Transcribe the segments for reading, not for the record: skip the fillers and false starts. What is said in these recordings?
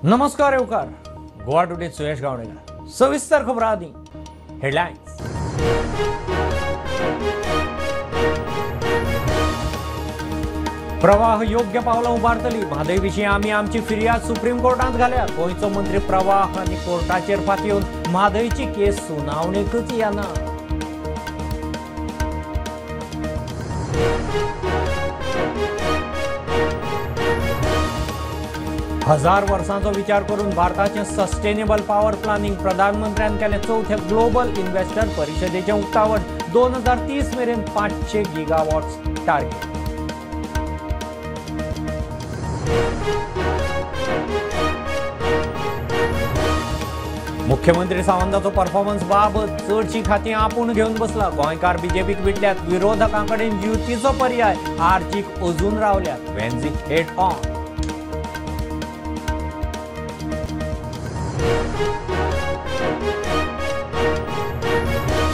नमस्कार येवकार गोवा टुडे सुयश गावणेकर. सविस्तर खबरां आदी हेडलायन्स. प्रवाह योग्य पावलां उबारतली. म्हादय विशीं आमी आमची फिर्याद सुप्रीम कोर्टांत घाल्या. गोंयचो मंत्री प्रवाह आनी कोर्टाचेर फातयेवन म्हादयची केस सुनावणेकच येना. हजार वर्सांचो विचार करून भारताचें सस्टेनेबल पॉवर प्लानिंग प्रधानमंत्र्यान केलें. चवथ्या ग्लोबल इन्व्हेस्टर परिशदेचें उक्तावण. 2030 मेरेन 500 गिगावॉट्स टार्गेट. मुख्यमंत्री सावंताचो परफॉर्मन्स बाबत चडशी खातीं आपूण घेवन बसला. गोंयकार बीजेपीक विटल्यात. विरोधकां कडेन युतीचो पर्याय. आर्जीक अजून रावल्यात. वेन्झी हेड ऑन.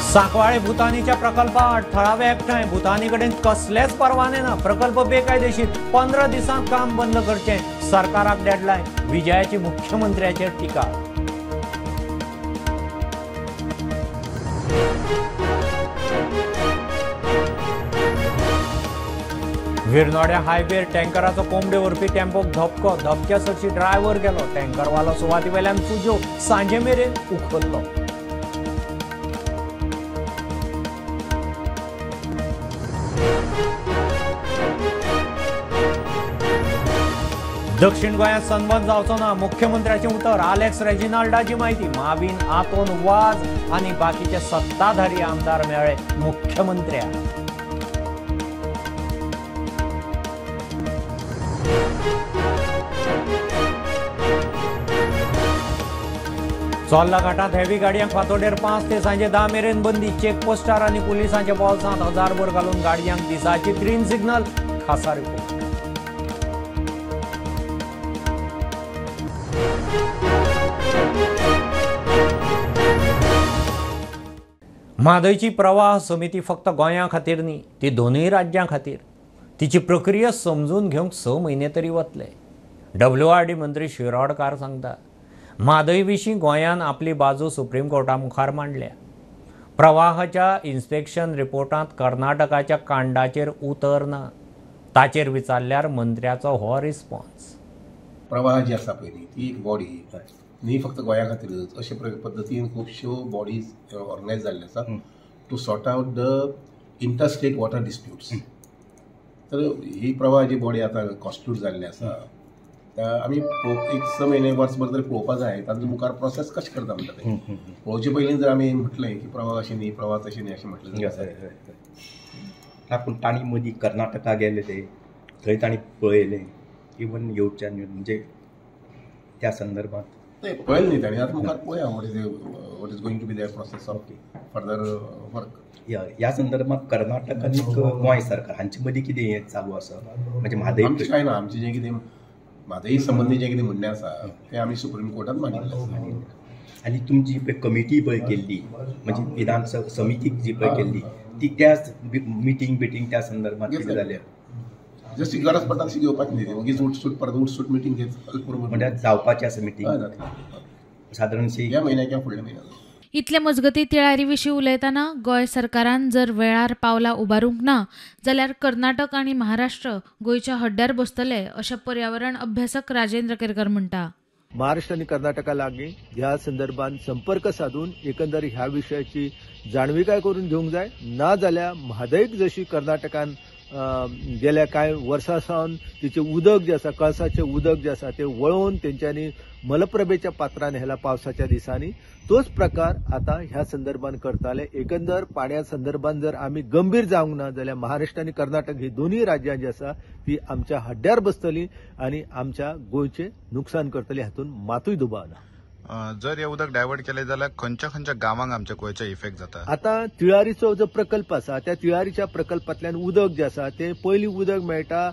सांकवाळे भूतानीच्या प्रकल्पाआड थळावे एकठांय. भूतानी कडेन कसलेच परवाने ना. प्रकल्प बेकायदेशीर. 15 दिसांत काम बंद करचें. सरकाराक डेडलायन. विजयाची मुख्यमंत्र्याचेर टिका. विरनोड्या हायवेर टँकराचो कोंबड्यो व्हरपी टेम्पोक धपको. धपक्या सरशी ड्रायव्हर गेलो. टँकरवालो सुवाती वेल्यान सुजो सांजे मेरेन उखल्लो. दक्षिण गोंयांत सनबर्न जावचो ना. मुख्यमंत्र्याचें उतर. आलेक्स रेजिनाल्डाची म्हायती. माविन आतोन वाज आनी बाकीचे सत्ताधारी आमदार मेळ्ळे मुख्यमंत्र्याक. चोर्ला घाटांत हेवी गाडयांक फांतोडेर 5 ते सांजे 10 मेरेन बंदी. चेकपोस्टार आनी पुलिसांच्या बोल्सांत 1000 घालून गाडयांक दिसाची ग्रीन सिग्नल. खासा रिपोर्ट. म्हादयची प्रवाह समिती फक्त गोंया खातीर न्ही, ती दोनूय राज्यां खातीर. तिची प्रक्रिया समजून घेवंक 6 म्हयने तरी वतले. WRD मंत्री शिरोडकार सांगता, म्हादय विशीं गोंयान आपली बाजू सुप्रीम कोर्टा मुखार मांडल्या. प्रवाहाच्या इन्स्पेक्शन रिपोर्टांत कर्नाटकाच्या कांडाचेर उतर ना. ताचेर विचारल्यार मंत्र्याचो हो रिस्पॉन्स. प्रवाह जी आसा पळय न्ही, ती एक बॉडी न्ही फक्त गोंया खातीरच, अशे पद्दतीन खुबश्यो बॉडीज ऑर्गनायज जाल्ल्यो आसा to sort out the interstate water disputes. तर ही प्रवाह जी बॉडी आतां कॉन्स्टिट्यूट जाल्ली आसा, आमी एक 6 म्हयने वर्सभर तरी पळोवपा जाय तांचो मुखार प्रोसेस कशें करता म्हणटा तें. पळोवचे पयलीं जर आमी म्हटलें की प्रवाह अशें न्ही, प्रवाह तशें न्ही अशें म्हटलें ना. पूण तांणी मदीं कर्नाटका गेले ते थंय तांणी पळयलें इवन येवच्या म्हणजे त्या संदर्भात नाही पळयलें न्ही तांणी. आतां मुखार पळोवया what is going to be their process of further work. ह्या संदर्भात कर्नाटक आनी गोंय सरकार हांचे मदीं कितें हें चालू आसा म्हणजे म्हादय आमचें कांय ना. आमचें जें कितें म्हादय संबंदी जें कितें म्हणणें आसा तें आमी सुप्रीम कोर्टांत मांडिल्लें आसा. आनी तुमची पळय कमिटी पळय केल्ली म्हणजे विधान समितीक जी पळय केल्ली ती त्या मिटींग बिटींग त्या संदर्भात कितें जालें? जशी गरज पडटा तशी घेवपाची न्ही, वगीच उठसूट परत उठसूट मिटींग घेत म्हणल्यार जावपाची आसा मिटींग सादारणशी ह्या म्हयन्याक किंवा फुडल्या म्हयन्याक. इतले मजगती तिळारी विशीं उलयतना गोंय सरकारान जर वेळार पावलां उबारूंक ना जाल्यार कर्नाटक आनी महाराष्ट्र गोंयच्या हड्ड्यार बसतले अशें पर्यावरण अभ्यासक राजेंद्र केरकर म्हणटा. महाराष्ट्र आनी कर्नाटका लागीं ह्या संदर्भात संपर्क साधून एकंदर ह्या विशयाची जाणविकाय करून घेवंक जाय. ना जाल्यार म्हादयक जशी कर्नाटकान गेल्या कांय वर्सां सावन तिचें उदक जें आसा, कळसाचें उदक जें आसा तें वळोवन तेंच्यांनी मलप्रभेच्या पात्रान हेला पावसाच्या दिसांनी, तोच प्रकार आतां ह्या संदर्भात करताले. एकंदर पाण्या संदर्भात जर आमी गंभीर जावंक ना जाल्यार महाराष्ट्र आनी कर्नाटक ही दोनूय राज्यां जी आसा ती आमच्या हड्ड्यार बसतली आनी आमच्या गोंयचें नुकसान करतली, हातूंत मातूय दुबाव ना. जर हे उदक डायवर्ट केले जाल्यार खंयच्या खंयच्या गांवांक आमच्या गोंयचे इफेक्ट जाता? आतां तिळारीचो जो प्रकल्प आसा त्या तिळारीच्या प्रकल्पांतल्यान उदक जें आसा तें पयलीं उदक मेळटा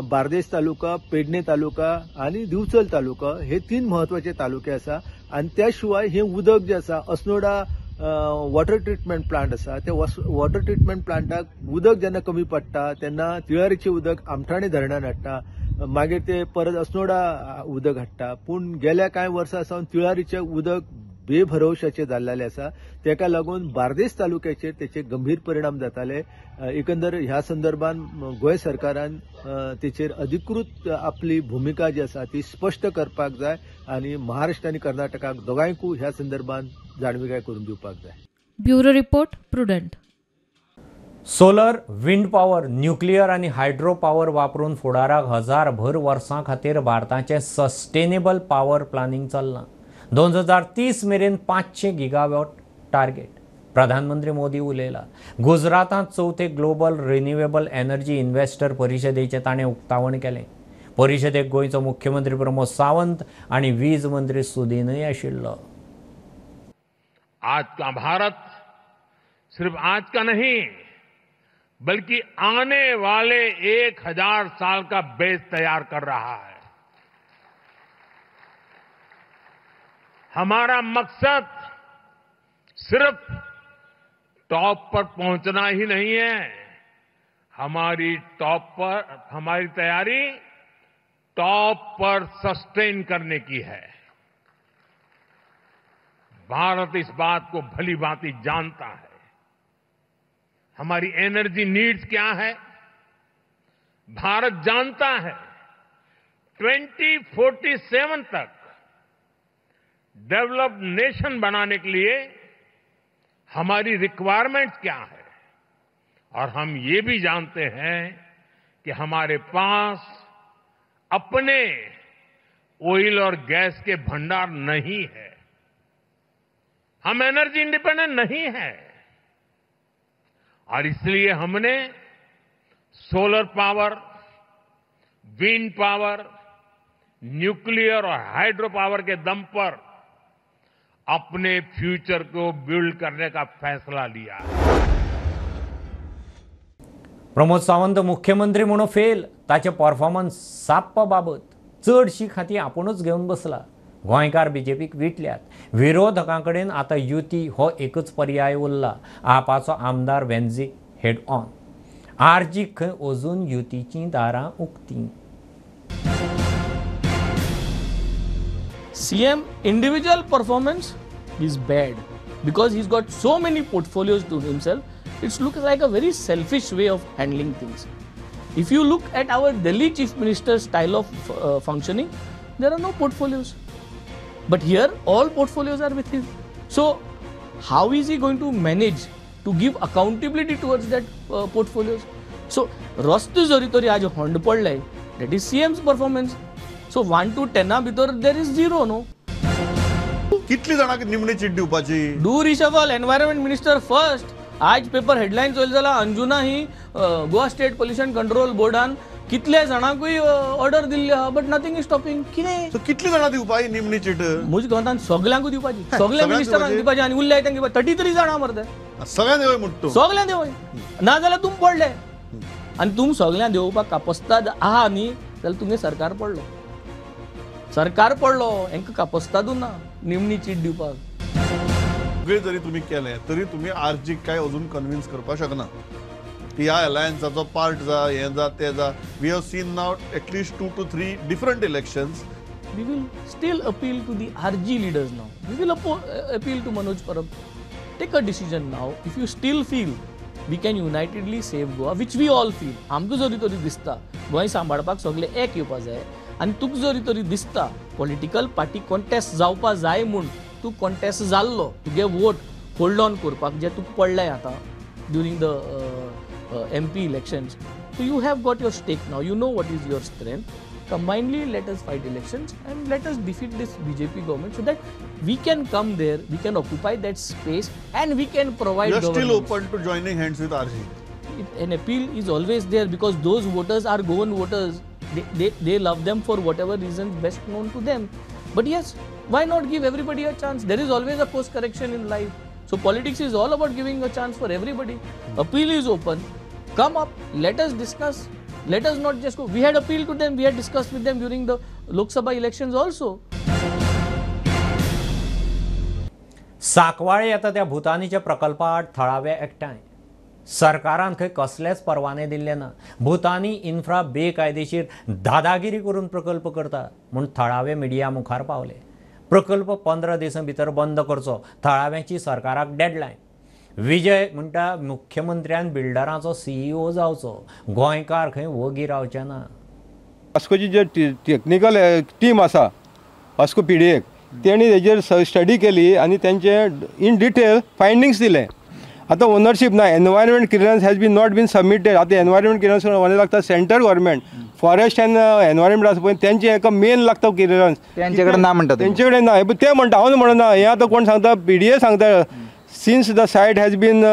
बार्देस तालुका, पेडणे तालुका आनी दिवचल तालुका हे 3 म्हत्वाचे तालुके आसा. आनी त्या शिवाय हें उदक जें आसा अस्नोडा वॉटर ट्रिटमेंट प्लांट आसा त्या वॉटर ट्रिटमेंट प्लांटाक उदक जेन्ना कमी पडटा तेन्ना तिळारीचें उदक आमठाणे धरणान हाडटा मागीर ते परत अस्नोडा उदक हाडटा. पूण गेल्या कांय वर्सां सावन तिळारीचें उदक बेभरवशाचें जाल्लें आसा. तेका लागून बार्देस तालुक्याचेर तेचे गंभीर परिणाम जाताले. एकंदर ह्या संदर्भात गोंय सरकारान तेचेर अधिकृत आपली भुमिका जी आसा ती स्पश्ट करपाक जाय आनी महाराष्ट्र आनी कर्नाटकाक दोगांयकूय ह्या संदर्भात जाणविकाय करून दिवपाक जाय. Bureau report, Prudent. Solar, wind power, nuclear आनी हायड्रो पावर वापरून फुडाराक हजारभर वर्सां खातीर भारताचें सस्टेनेबल पावर प्लानिंग चल्लां. 2030 मेरेन 500 गिगावॉट टार्गेट. प्रधानमंत्री मोदी उलयला. गुजरातांत चवथे ग्लोबल रिन्युएबल एनर्जी इन्व्हेस्टर परिशदेचें ताणें उक्तावण केलें. परिशदेक गोंयचो मुख्यमंत्री प्रमोद सावंत आनी वीज मंत्री सुदीनय आशिल्लो. आज का भारत सिर्फ आज का नहीं बल्कि आने वाले 1000 साल का बेस तैयार कर रहा है. हमारा मकसद सिर्फ टॉप पर पहुंचना ही नहीं है, हमारी टॉप पर हमारी तैयारी टॉप पर सस्टेन करने की है. भारत इस बात को भली भांति जानता है. हमारी एनर्जी नीड्स क्या है भारत जानता है. 2047 तक डेवलप्ड नेशन बनाने के लिए हमारी रिक्वायरमेंट्स क्या है, और हम ये भी जानते हैं कि हमारे पास अपने ऑयल और गैस के भंडार नहीं है, हम एनर्जी इंडिपेंडेंट नहीं है, और इसलिए हमने solar power, wind power, nuclear और हाइड्रो पावर के दम पर अपने फ्यूचर को बिल्ड करने का फैसला लिया. प्रमोद सावंत मुख्यमंत्री म्हणून फेल. ताचे परफॉर्मन्स साप्प बाबत. चडशी खाती आपुणूच घेवन बसला. गोंयकार बीजेपीक विटल्यात. विरोधकां कडेन आतां युती हो एकच पर्याय उरला. आपाचो आमदार वेन्झी हेड ऑन. आरजी खंय अजून युतीचीं दारां उक्तीं. CM individual performance is bad because he's got so many portfolios to himself. It looks like a very selfish way of handling things. If you look at our Delhi Chief Minister's style of functioning, there are no portfolios. But here all portfolios are with him. So how is he going to manage to give accountability towards that portfolios? So रस्तो जरी तरी आज होंड पडले, that is CM's performance. So 1 to 10 भितर there is 0, no? कितली जाणांक निमणी चीट दिवपाची? Do reshuffle, environment minister first. आज पेपर हेडलायन्स वयले जाल्यार अंजुना ही गोवा स्टेट पोल्युशन कंट्रोल बोर्डान कितल्या जाणांकूय ऑर्डर दिल्ली आहा, बट नथींग is stopping. कितें? सो कितली जाणां दिवपाची निमणी चीट? म्हज्या गोंयांत सगल्यांकूय दिवपाची, सगल्या मिनिस्टरांक दिवपाची आनी उरल्या तांकां 33 जाणां मरते. सगळ्यांक देवय म्हणटा तूं? सगल्यांक देवय, ना जाल्यार तुम पडले. आनी तुम सगल्यांक देवपाक कापस्ताद आहा न्ही जाल्यार तुमगें सरकार पडलो. सरकार पडलो, हेंका कापस्तादू ना निमणी चीट दिवपाक. सगळें जरी तुमी केलें तरी तुमी आरजीक काय अजून कन्विन्स करपाक शकना की ह्या अलायन्साचो पार्ट जा, हें जा, तें जा. We have seen now at least 2 to 3 different elections. We will still appeal to the RG leaders now. We will appeal to Manoj Parab. Take a decision now. If you still feel we can unitedly save Goa, which we all feel, आमकां जरी तरी दिसता गोंय सांबाळपाक सगळे एक येवपा जाय, आनी तुका जरी तरी दिसता पॉलिटिकल पार्टी कॉन्टेस्ट जावपा जाय म्हूण तूं कॉन्टेस्ट जाल्लो, तुगे वोट होल्ड ऑन करपाक जे तुका पडले आतां during the MP elections, so you have got your stake now, you know what is your strength. Combinedly let us fight elections and let us defeat this BJP government so that we can come there, we can occupy that space and we can provide. You are still open to joining hands with RG? An appeal is always there because those voters are Goan voters. They love them for whatever reasons best known to them. But yes, why not give everybody a chance? There is always a course correction in life. So politics is all about giving a chance for everybody. Appeal is open. Come up, let us discuss. Let us not just go. We had appealed to them, we had discussed with them during the Lok Sabha elections also. Sancoale येता त्या भूतानीच्या प्रकल्पा आड थळावे एकठांय. सरकारान खंय कसलेच परवाने दिल्ले ना. भूतानी इन्फ्रा बेकायदेशीर दादागिरी करून प्रकल्प करता म्हूण थळावे मिडिया मुखार पावले. प्रकल्प 15 दिसां भितर बंद करचो, थळाव्यांची सरकाराक डेडलायन. विजय म्हणटा मुख्यमंत्र्यान बिल्डरांचो सीईओ जावचो, गोंयकार खंय वोगी रावचे ना. वास्कोची जे टेक्निकल टीम आसा वास्को पीडीएक, तेणी हेजेर स्टडी केली आनी तेंचे इन डिटेल फायंडिंग्स दिले. आतां ओनरशीप ना, environment clearance has been not been submitted. आतां एनवायरमेंट क्लियरन्स लागता central government, forest and environment आसा पळय तेंचे एका मेन लागता क्लियरन्स, तेंचे कडेन ना म्हणटा, तेंचे कडेन ना. ते म्हणटा, हांव म्हणना, हें आतां कोण सांगता, पीडीए सांगता. Since the site has been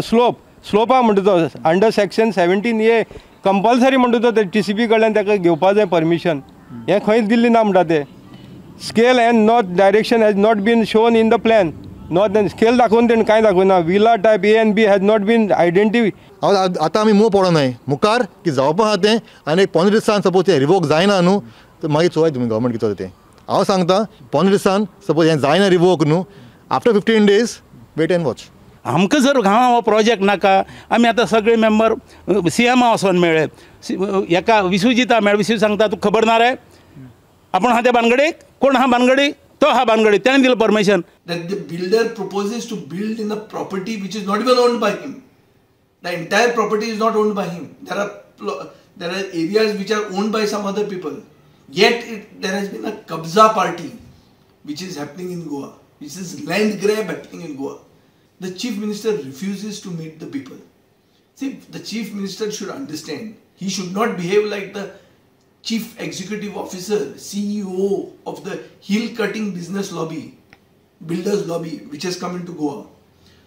slope, स्लोपा म्हणटा तो अंडर सेक्शन 17A compulsory म्हणटा तो टीसीपी कडल्यान ताका घेवपा जाय परमिशन, हें खंयच दिल्ली ना म्हणटा ते. Scale and north direction has not been shown in the plan. North scale दाखोवन तेणें कांय दाखोवना. Villa type A and B has not been identify. आतां आमी मूव पडोनाय मुखार की जावपा आहा तें, आनी 15 दिसान सपोज तें रिवोक जायना न्हू तर मागीर चोय तुमी गव्हर्मेंट कितें तें. हांव सांगता 15 दिसान सपोज हें जायना रिवोक न्हू, after 15 days wait and watch. आमकां जर गांवां हो प्रोजेक्ट नाका, आमी आतां सगळे मेंबर सीएमा वचोन मेळ्ळे, हेका विश्वजिता मेळ, विश्व सांगता तुका खबर ना रे आपूण आहा त्या भानगडीक, कोण आहा भानगडीक, तो आहा भानगडीक, तेणें दिलें permission. That the builder proposes to build in a property which is not even owned by him. The entire property is not owned by him. There are areas which are owned by some other people. Yet there has been a kabza party which is happening in Goa, which is land grab happening in Goa. The chief minister refuses to meet the people. See, the chief minister should understand. He should not behave like the chief executive officer, CEO of the hill cutting business lobby, builders lobby, which has come into Goa.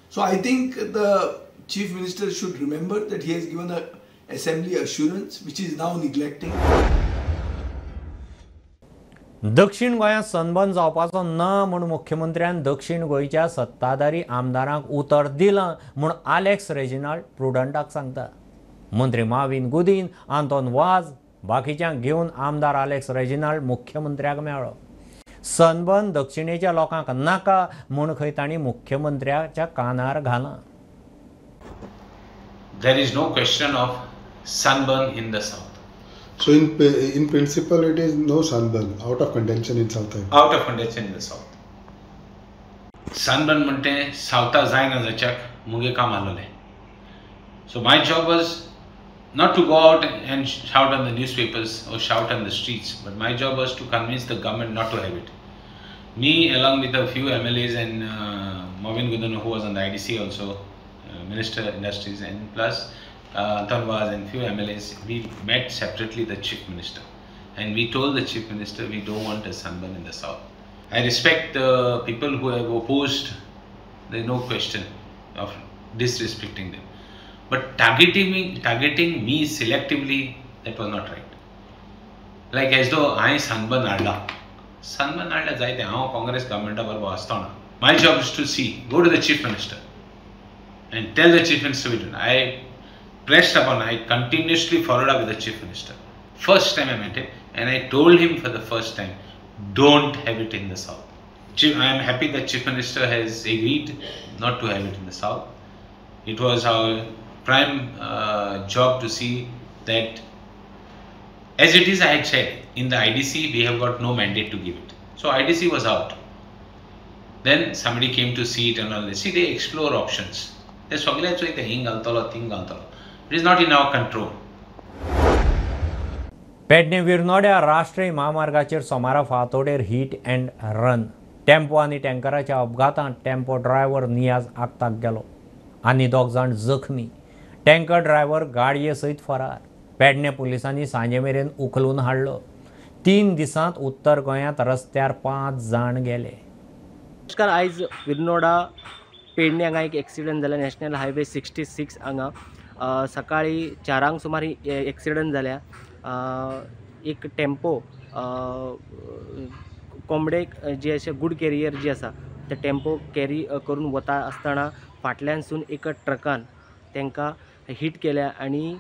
So I think the chief minister should remember that he has given a assembly assurance, which is now neglecting. दक्षिण गोंयांत sunburn जावपाचो ना म्हूण मुख्यमंत्र्यान दक्षिण गोंयच्या सत्ताधारी आमदारांक उतर दिलां म्हूण आलेक्स रेजिनाल्ड प्रुडंटाक सांगता. मंत्री माविन गुदीन, आंतोन वाज बाकीच्यांक घेवन आमदार आलेक्स रेजिनाल्ड मुख्यमंत्र्याक मेळ्ळो. सनबर्न दक्षिणेच्या लोकांक नाका म्हूण खंय तांणी मुख्यमंत्र्याच्या कानार घालां. There is no question of sunburn in the south. So in principle it is no sunburn, out of contention in south. Out of contention in the south. Sunburn म्हणटे सावथा जायना जाच्याक मुगे काम आसलेलें. So my job was not to go out and shout on the newspapers or shout on the streets, but my job was to convince the government not to have it. Me along with a few MLAs and Mauvin Godinho, who was on the IDC also, Minister Industries, and plus Anton Vaz and few MLAs, we met separately the Chief Minister, and we told the Chief Minister we don't want a sunburn in the south. I respect the people who have opposed, there is no question of disrespecting them, but targeting me selectively, that was not right. Like as though I sunburn हाडला, sunburn हाडला जायते, हांव काँग्रेस गव्हर्मेंटा बरोबर आसतो ना. My job is to see, go to the Chief Minister and tell the Chief Minister we don't. I pressed upon, I continuously followed up with the Chief Minister. First time I met him, and I told him for the first time, don't have it in the south. I am happy that Chief Minister has agreed not to have it in the south. It was our prime job to see that, as it is, I had said, in the IDC we have got no mandate to give it. So IDC was out. Then somebody came to see it and all this. See, they explore options. It is not in our control. Pedne विरनोड्या राष्ट्रीय म्हामार्गाचेर सोमारा फांतोडेर heat and run tempo आनी टँकराच्या अपघातांत tempo driver नियाज आगताक गेलो आनी 2 जाण जखमी. Tanker driver गाडये सयत फरार. पेडणे पुलिसांनी सांजे मेरेन उखलून हाडलो. 3 दिसांत उत्तर गोंयांत रस्त्यार 5 जाण गेले. नमस्कार, आयज विरनोडा पेडणे हांगा एक एक्सिडंट जाला. नॅशनल हायवे 66 हांगा सकाळी 4 सुमार एक्सिडंट जाल्या. एक टेम्पो कोंबडेक जे अशें गुड कॅरियर जी आसा ते टेम्पो कॅरी करून वता आसतना फाटल्यानसून एका ट्रकान तांकां हीट केल्या आनी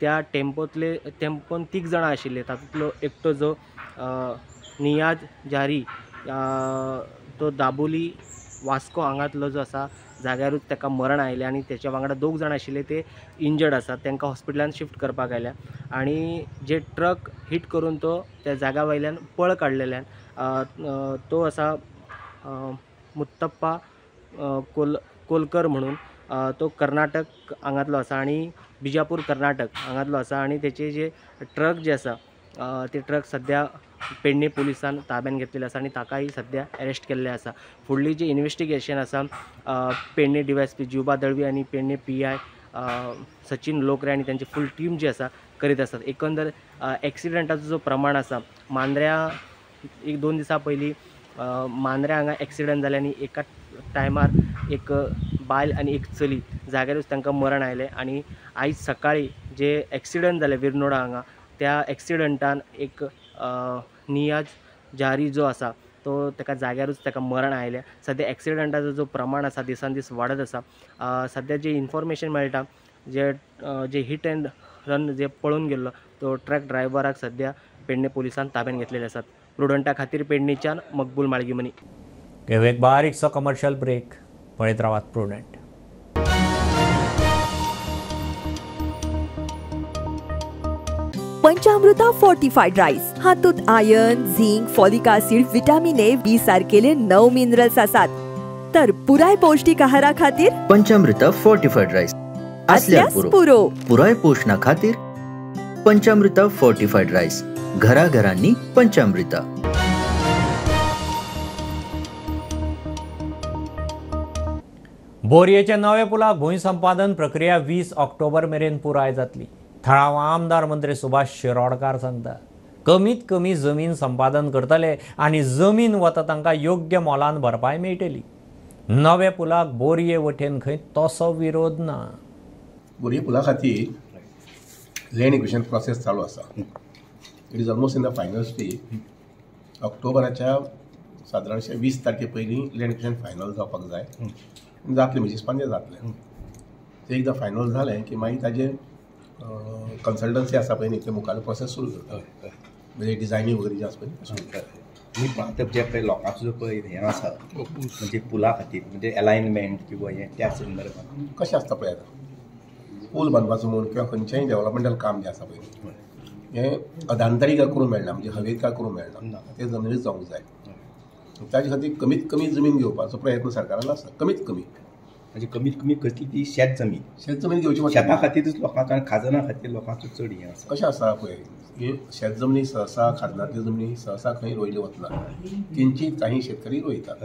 त्या टेम्पोंतले टेम्पोन 3 जाणां आशिल्ले. तातूंतलो एकटो जो नियाज जारी तो दाबोली वास्को हांगातलो जो आसा जाग्यारूच ताका मरण आयलें आनी तेच्या वांगडा 2 जाण आशिल्ले ते इंजर्ड आसात, तांकां हॉस्पिटलान शिफ्ट करपाक आयल्या आनी जे ट्रक हिट करून तो त्या जाग्या वयल्यान पळ काडलेल्यान तो आसा मुत्तप्पा कोलकर म्हणून तो कर्नाटक हांगातलो आसा आनी बिजापूर कर्नाटक हांगातलो आसा आनी तेचे जे ट्रक जे आसा ते ट्रक सद्या पेडणे पुलिसान ताब्यान घेतलेले आसा आनी ताकाय सद्या अरेस्ट केल्ले आसा. फुडली जी इन्वेस्टिगेशन आसा पेडणे DYSP Jiwaba Dalvi आनी पेडणे PI Sachin Lokre आनी तांची फूल टीम जी आसा करीत आसात. एकंदर एक्सिडंटाचो जो प्रमाण आसा मांद्र्या 1-2 दिसां पयलीं मांद्र्या हांगा एक्सिडंट जालें आनी एका टायमार एक बायल आनी एक चली जाग्यारूच तांकां मरण आयलें आनी आयज सकाळीं जे एक्सिडंट जालें विरनोडा हांगा त्या एक्सिडंटान एक नियाज जारी जो आसा तो ताका जाग्यारूच ताका मरण आयलें. सद्या एक्सिडंटाचो जो प्रमाण आसा दिसान दीस वाडत आसा. सद्या जे इन्फॉर्मेशन मेळटा जे जे हिट अँड रन जे पळून गेल्लो तो ट्रक ड्रायव्हराक सद्या पेडणे पुलिसान ताब्यात घेतलेले आसात. प्रुडंटा खातीर पेडणेच्यान मकबूल माळगीमनी. एक बारीकसो कमर्शियल ब्रेक, पळयत रावात प्रुडंट. पंचामृता फोर्टिफाईड राईस हातूंत iron, zinc, folic acid, vitamin A, B सारकेले 9 minerals आसात. तर पुराय पौष्टिक आहारा खातीर पंचामृता फोर्टिफाईड राईस असल्यार पुरो. पुराय पोषणा खातीर पंचामृता फोर्टिफाईड राईस घराघरांनी पंचामृता. बोरयेच्या नव्या पुलाक भूंय संपादन प्रक्रिया 20 ऑक्टोबर मेरेन पुराय जातली. थळावा आमदार मंत्री सुभाष शिरोडकार सांगता कमीत कमी जमीन संपादन करतले आनी जमीन वता तांकां योग्य मोलान भरपाय मेळटली. नव्या पुलाक बोरये वटेन खंय तसो विरोध ना. बोरये पुला खातीर लँड एक्विशन प्रोसेस चालू आसा. It is almost in the final stage. ऑक्टोबराच्या सादारणशे 20 तारखे पयलीं लँड एक्विशन फायनल जावपाक जाय. जातलें म्हणजे हिसपान जातलें. तें एकदां फायनल जालें की मागीर ताजें कन्सल्टन्सी आसा पळय न्ही ते मुखार प्रोसेस सुरू करता, म्हणजे डिझायनींग वगैरे जे आसा पळय सुरू करता. न्ही पण आतां जे पळय लोकांचो जो पळय हें आसा म्हणजे पुला खातीर म्हणजे एलायनमेंट किंवा हें त्या संदर्भात कशें आसता पळय आतां पूल बांदपाचो म्हूण किंवा खंयचेंय डेवलपमेंटल काम जें आसा पळय हें अधांतरी काय करूंक मेळना, म्हणजे हवेत काय करूंक मेळना, तें जमनीर जावंक जाय. ताजे खातीर कमीत कमी जमीन घेवपाचो प्रयत्न सरकारान आसा. कमीत कमी म्हणजे कमीत कमी कसली ती शेत जमीन, शेत जमीन घेवची पडटा. शेता खातीरच लोकांचो आनी खाजना खातीर लोकांचो चड हें आसा. कशें आसा पळय ही शेत जमनी सहसा खाजनांतली जमनी सहसा खंय रोयली वतना किंचीत काही शेतकरी रोयतात.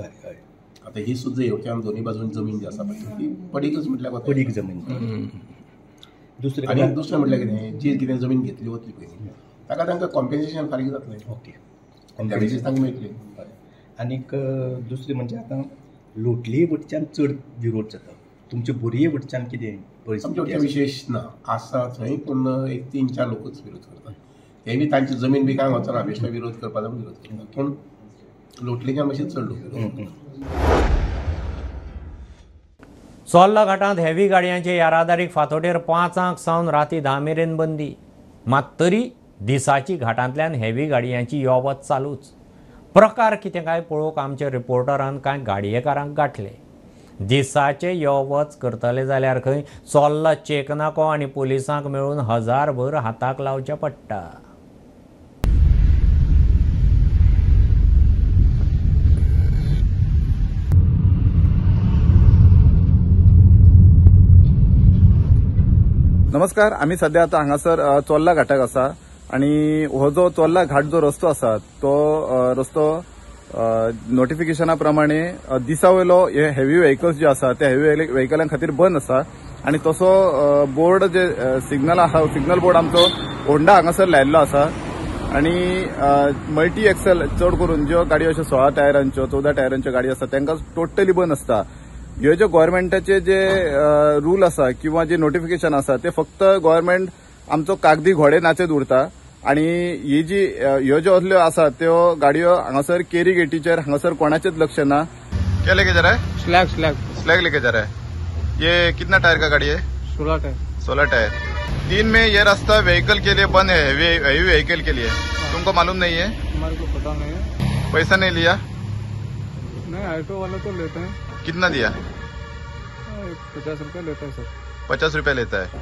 आतां ही सुद्दां येवच्यान दोनी बाजून जमीन जी आसा पळय ती पडीकच म्हटल्यार वता, पडीक जमीन. दुसरें आनी दुसरें म्हटल्यार कितें जी कितें जमीन घेतली वतली पळय ताका तांकां कॉम्पेन्सेशन फारीक जातलें. ओके, डॅमेजीस तांकां मेळटली. आनीक दुसरें म्हणजे आतां लोटली वटच्यान चड विरोध जाता. तुमचे बोरये वटच्यान कितें आमचे विशेश ना आसा थंय, पूण एक 3-4 लोकच विरोध करतात. ते बी तांची जमीन बी काय वचना बेश्टे विरोध करपाचो विरोध करतात, पूण लोटलीच्यान मातशें चड लोक विरोध करतात. चोर्ला घाटांत हेवी गाडयांचे येरादारीक फांतोडेर 5 सावन राती 10 मेरेन बंदी. मात तरी दिसाची घाटांतल्यान हेवी गाडयांची यो वच चालूच. प्रकार कितें काय पळोवंक आमच्या रिपोर्टरान कांय गाडयेकारांक गांठले. दिसाचे यो वच करतले जाल्यार खंय चोर्ला चेकनाको आनी पुलिसांक मेळून 1000 हाताक लावचें पडटा. नमस्कार, आमी सध्या आता हांगासर चोर्ला घाटाक आसा आणि हो जो चोर्ला घाट जो रस्तो आसा तो रस्तो नोटिफिकेशना प्रमाणे दिसा वयलो हे हेवी व्हेकल्स जे आसा ते हेवी व्हेकलां खातीर बंद आसा आणि तसो बोर्ड जे सिग्नल आसा सिग्नल बोर्ड आमचो होंडा हांगासर लायिल्लो आसा आणि मल्टी एक्सेल चड करून ज्यो गाडयो अश्यो 16 टायरांच्यो 14 टायरांच्यो गाडयो आसा तांकां टोटली बंद आसता. ह्यो ज्यो गव्हर्मेंटाचे जे रूल आसा किंवा जे नोटिफिकेशन आसा ते फक्त गव्हर्मेंट आमचो कागदी घोडे नाचत उरता आणि ही जी ह्यो ज्यो असल्यो आसा त्यो गाडयो हांगासर केरी गेटीचेर हांगासर कोणाचेच लक्ष ना. क्या लेके जा रहा है? स्लैग. स्लैग स्लैग लेके जा रहा है. ये कितना टायर का गाड़ी है? 16 टायर. 16 टायर. दिन में ये रास्ता व्हीकल के लिए बंद है, हेवी व्हीकल के लिए. तुमको मालूम नहीं है? हमारे को पता नहीं है. पैसा नहीं लिया? नहीं, ऑटो वाला तो लेते हैं। कितना दिया? 50 रुपये लेता है सर। 50 रुपये लेता है,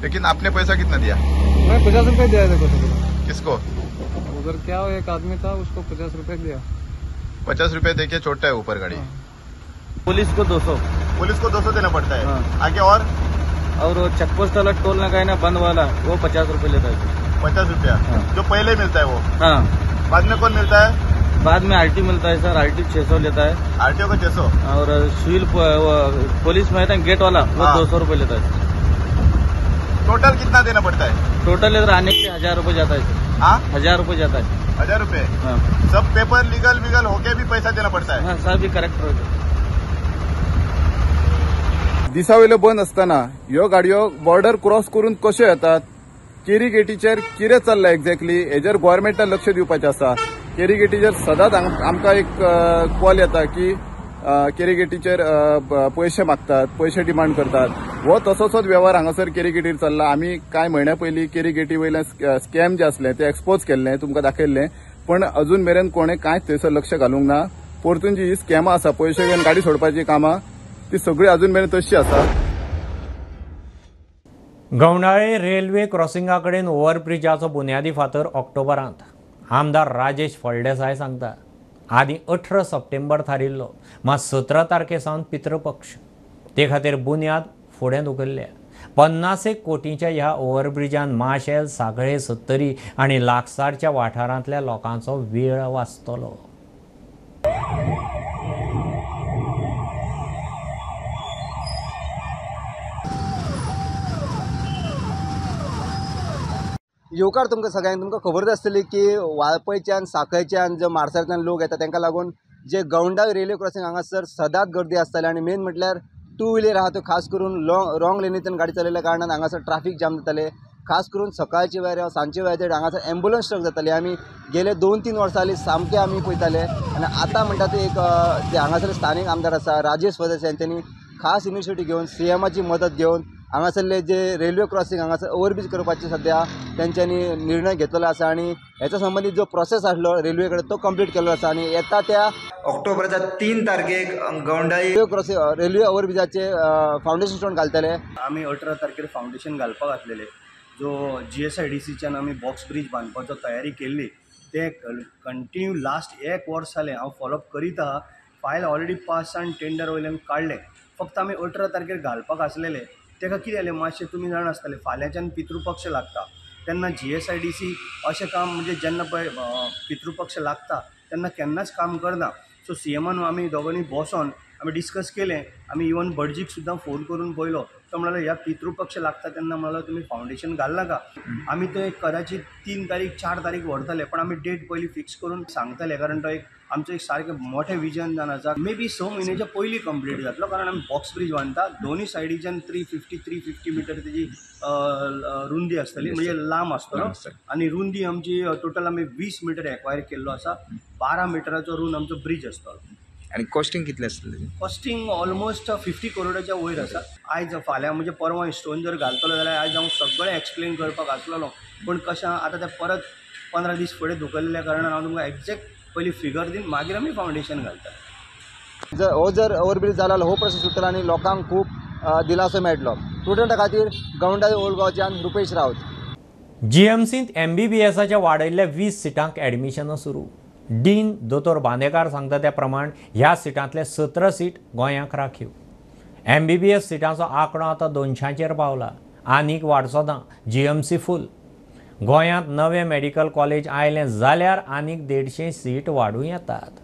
लेकिन आपने पैसा कितना दिया? मैं 50 रुपये दिया था। किसको? उधर क्या हो, एक आदमी था, उसको 50 रुपये दिया। 50 रुपये देके छोड़ता है ऊपर गाड़ी। पुलिस को 200। पुलिस को 200 देना पड़ता है। हाँ। आगे और वो चेकपोस्ट वाला टोल नाका है ना बंद वाला, वो 50 रुपये लेता है। 50 रुपया? हाँ। जो पहले मिलता है वो? हाँ। बाद में कौन मिलता है? बाद में आरटी मिलता है सर, आरटी 600 लेता है। आरटीओ का 600? और सिविल पुलिस में है गेट वाला, वो 200 रुपये लेता है। टोटल कितना देना पड़ता है? टोटल इधर आने के 1000 रुपये जाता है। हाँ, 1000 रुपये जाता है। 1000 रुपये? हाँ। सब पेपर लीगल वीगल होके भी पैसा देना पड़ता है? हाँ, सब भी करेक्ट होता है। दिसा वयल्यो बंद आसतना ह्यो गाडयो बॉर्डर क्रॉस करून कश्यो येतात, केरी गेटीचेर कितें चल्लां एक्झॅक्टली हेजेर गोवोरमेंटान लक्ष दिवपाचें आसा। केरी गेटीचेर सदांच आमकां एक कॉल येता की केरी गेटीचेर पयशे मागतात, पयशे डिमांड करतात। हो तसोच वेव्हार हांगासर केरी गेटीर चल्ला। आमी कांय म्हयन्या पयलीं केरी गेटी वयल्यान स्कॅम जे आसले ते एक्सपोज केल्ले, तुमकां दाखयल्ले, पण अजून मेरेन कोणें कांयच थंयसर लक्ष घालूंक ना। परतून जी ही स्कॅमां आसा, पयशे घेवन गाडी सोडपाची कामां, ती सगळी अजून मेरेन तशी आसा। गवंडाळे रेल्वे क्रॉसिंगा कडेन ओव्हरब्रिजाचो बुन्यादी फातर ऑक्टोबरांत, आमदार राजेश फळदेसाय सांगता। आदी 18 सप्टेंबर थारिल्लो, मात 17 तारखे सावन पितृपक्ष, ते खातीर बुन्याद फुडें धुकल्ल्या। 50 कोटींच्या ह्या ओव्हरब्रिजान माशेल, सांखळे, सत्तरी आनी लागसारच्या वाठारांतल्या लोकांचो वेळ वाचतलो। येवकार तुमकां सगळ्यांक। तुमकां खबर आसतली की वाळपयच्यान, सांखळच्यान जे मार्सेलांतल्यान लोक येता तांकां लागून जे गवंडा रेल्वे क्रॉसिंग हांगासर सदांच गर्दी आसताली आनी मेन म्हटल्यार टू व्हिलर आहा त्यो खास करून रॉंग लेनींतल्यान गाडी चलयल्या कारणान हांगासर ट्राफीक जाम जाताले। खास करून सकाळच्या वेळार, सांजच्या वेळाचेर हांगासर एम्बुलन्स ट्रक जाताली। आमी गेले 2-3 वर्सां जाली सामकें आमी पळयताले आनी आतां म्हणटा ते एक जे हांगासर स्थानीक आमदार आसा राजेश फळदेसाय हेंच्यांनी खास इनिशिएटीव घेवन सीएमाची मदत घेवन हांगासरले जे रेल्वे क्रॉसिंग हांगासर ओव्हरब्रीज करपाचे सद्या तेंच्यांनी निर्णय घेतलेलो आसा आनी हेच्या संबंदीत जो प्रोसेस आसलो रेल्वे कडेन तो कंप्लीट केल्लो आसा आनी येता त्या ऑक्टोबराच्या 3 तारखेक गवंडाळी रेल्वे क्रॉसिंग रेल्वे ओव्हरब्रिजाचे फावंडेशन स्टोन घालतले। आमी 18 तारखेर फावंडेशन घालपाक आसलेले, जो GSIDCच्यान आमी बॉक्स ब्रीज बांदपाचो तयारी केल्ली, ते कंटिन्यू लास्ट 1 वर्स जालें हांव फॉलोअप करीत आहा। फायल ऑलरेडी पास आनी टेंडर वयल्यान काडलें, फक्त आमी 18 तारखेर घालपाक आसलेले। ताका कितें जालें मातशें तुमी जाण आसतले, फाल्यांच्यान पितृपक्ष लागता तेन्ना GSIDC अशें काम म्हणजे जेन्ना पळय पितृपक्ष लागता तेन्ना केन्नाच काम करना। सो सीएमान आमी दोगांनी बसोन आमी डिस्कस केलें, आमी इवन भटजीक सुद्दां फोन करून पळयलो, तो म्हणलो ह्या पितृपक्ष लागता तेन्ना म्हणलो तुमी फावंडेशन घालनाका। आमी ते कदाचित 3 तारीख 4 तारीख व्हरतले, पण आमी डेट पयलीं फिक्स करून सांगतले, कारण तो एक आमचो एक सारकें मोठें विजन जावन आसा। मे बी 6 म्हयन्याच्या पयलीं कंप्लीट जातलो, कारण आमी बॉक्स ब्रीज बांदता, दोनूय सायडीच्यान 350 मिटर तेजी रुंदी आसतली, म्हणजे लांब आसतलो आनी रुंदी आमची टोटल आमी 20 मिटर एक्वायर केल्लो आसा। 12 मिटराचो रूंद आमचो ब्रीज आसतलो। आनी कॉस्टिंग कितलें आसतलें? कॉस्टिंग ऑलमोस्ट 50 करोडाच्या वयर आसा। आयज फाल्यां म्हणजे परवां स्टोन जर घालतलो जाल्यार आयज हांव सगळें एक्सप्लेन करपाक आसलेलो, पूण कशें आतां तें परत 15 दीस फुडें धुकल्ल्या कारणान हांव तुमकां एग्जॅक्ट पयलीं फिगर दिवन मागीर आमी फावंडेशन घालता। जर हो जर ओव्हरब्रीज जालो हो प्रश्न सुट्टलो आनी लोकांक खूब दिलासो मेळटलो। स्टुडंटा खातीर गवंडा ओल्ड गांवच्यान रुपेश रावत। जीएमसींत एमबीबीएसाच्या वाडयल्ल्या 20 सिटांक एडमिशनां सुरू। डीन दोतोर बांदेकार सांगता त्या प्रमाण ह्या सिटांतले 17 सीट गोंयांक राखीव। एमबीबीएस सिटांचो आंकडो आतां 200चेर पावला, आनीक वाडचो ना। जीएमसी फूल। गोंयांत नवें मेडिकल कॉलेज आयलें जाल्यार आनीक 150 सीट वाडूं येतात।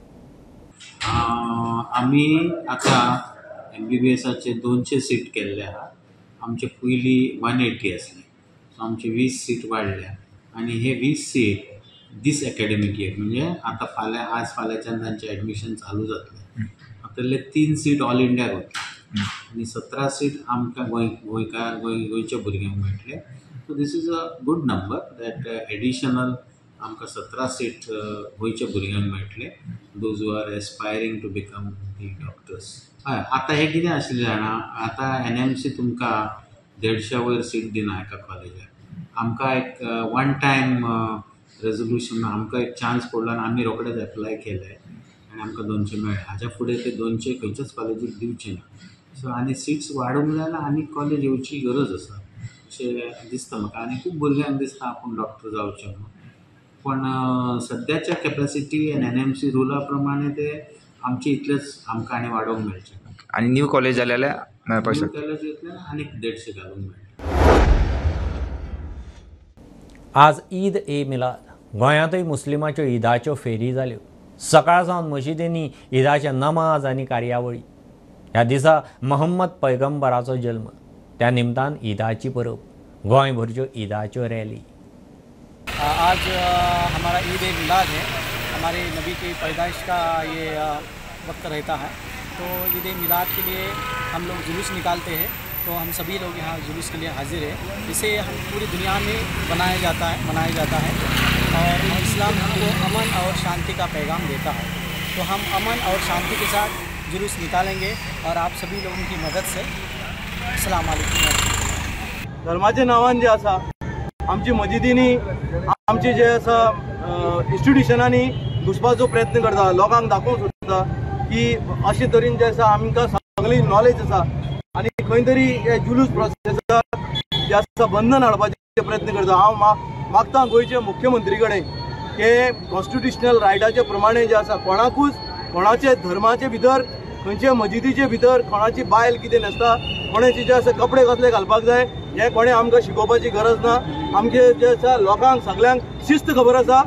आमी आतां एमबीबीएसाचे 200 सीट केल्ले आहा। आमचे पयलीं 180 आसले, सो आमचे 20 सीट वाडल्या आनी हे 20 सीट दीस एकेडमीक इयर म्हणजे आतां फाल्यां आज फाल्यांच्यान तांचें एडमिशन चालू जातलें। आतां 3 सीट ऑल इंडियाक वतले आनी 17 सीट आमकां गोंयकार गोंयच्या भुरग्यांक मेळटले। So this is a good number that additional आमकां 17 सीट गोंयच्या भुरग्यांक मेळटले, those who are aspiring to become the doctors. हय, आतां हें कितें आशिल्लें जाणा, आतां NMC तुमकां 150 वयर सीट दिना एका कॉलेजाक। आमकां एक वन टायम रेजोल्युशन, आमकां एक चान्स पडलो आनी आमी रोखडेच एप्लाय केलें आनी आमकां 200 मेळ्ळे. हाज्या फुडें ते 200 खंयच्याच कॉलेजीक दिवचे ना. सो आनी सिट्स वाडोवंक जाय जाल्यार आनी कॉलेज येवची गरज आसा अशें दिसता म्हाका. आनी खूब भुरग्यांक दिसता आपूण डॉक्टर जावचें म्हणून, पण सद्याच्या कॅपेसिटी आनी NMC रुला प्रमाणे ते आमचे इतलेच आमकां आनी वाडोवंक मेळचें. आनी न्यू कॉलेज जाले जाल्यार मेळपाक शकता. न्यू कॉलेज येतले आनीक 150 घालूंक मेळटा. आज ईद ए मिलाद. गोंयांतूय मुस्लिमाच्यो ईदाच्यो फेरी जाल्यो. सकाळ सावन मशिदींनी ईदाचे नमाज आनी कार्यावळी. ह्या दिसा महम्मद पैगंबराचो जल्म, त्या निमतान ईदाची परब. गोंयभरच्यो ईदाच्यो रॅली. आज हमारा ईद ए मिलाद है, हमारे नबी की पैदाइश का ये वक्त रहता है, तो ईद ए मिलाद के लिए हम लोग जुलूस निकालते हैं। तो हम सभी लोग यहाँ जुलूस के लिए हाजिर हैं। इसे हम पूरी दुनिया में मनाया जाता है और इस्लाम हमको अमन और शांति का पैगाम देता है। तो हम अमन और शांति के साथ जुलूस निकालेंगे और आप सभी लोगों की मदद से. अस्सलाम वालेकुम. धर्माच्या नांवान जे आसा आमची मजिदींनी आमचे जे आसा इन्स्टिट्युशनांनी घुसपाचो प्रयत्न करता, लोकांक दाखोवंक सोदता की अशे तरेन जे आसा आमकां सगळी नॉलेज आसा आनी खंय तरी हे जुलूस प्रोसेसाक जे आसा बंधन हाडपाचे प्रयत्न करता. हांव मागता गोंयच्या मुख्यमंत्री कडेन की कॉन्स्टिट्युशनल रायटाचे प्रमाणे जे आसा कोणाकूच कोणाचे धर्माचे भितर खंयचे मजिदीचे भितर कोणाची बायल कितें न्हेसता, कोणाचे जे आसा कपडे कसले घालपाक जाय हें कोणें आमकां शिकोवपाची गरज ना. आमचे जे आसा लोकांक सगळ्यांक शिस्त खबर आसा.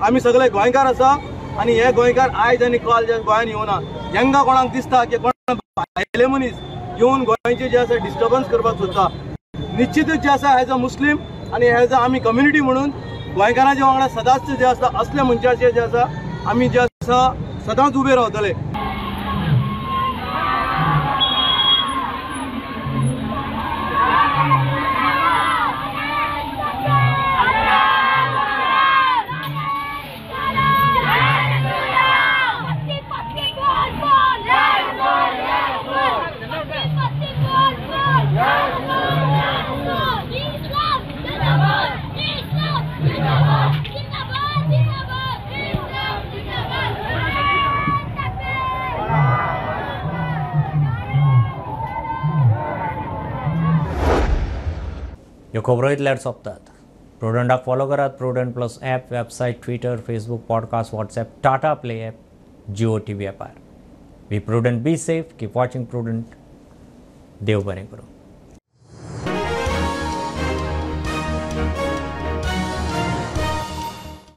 आमी सगळे गोंयकार आसा आनी हे गोंयकार आयज आनी काल जे गोंयान येवना. जेंका कोणाक दिसता की कोण भायले मनीस येवन गोंयचे जे आसा डिस्टर्बन्स करपाक सोदता, निश्चितच जे आसा एज अ मुस्लीम आनी एज अ आमी कम्युनिटी म्हणून गोंयकारांच्या वांगडा सदांच जे आसा असले मनशाचे जे आसा आमी जे आसा सदांच उबे रावतले. ह्यो खबरो इतल्यार सोंपतात. प्रुडंटाक फॉलो करात. Prudent plus app, website, Twitter, Facebook, podcast, WhatsApp, Tata Play app, Jio TV ॲपार. Be prudent, be safe, keep watching Prudent. देव बरें करूं.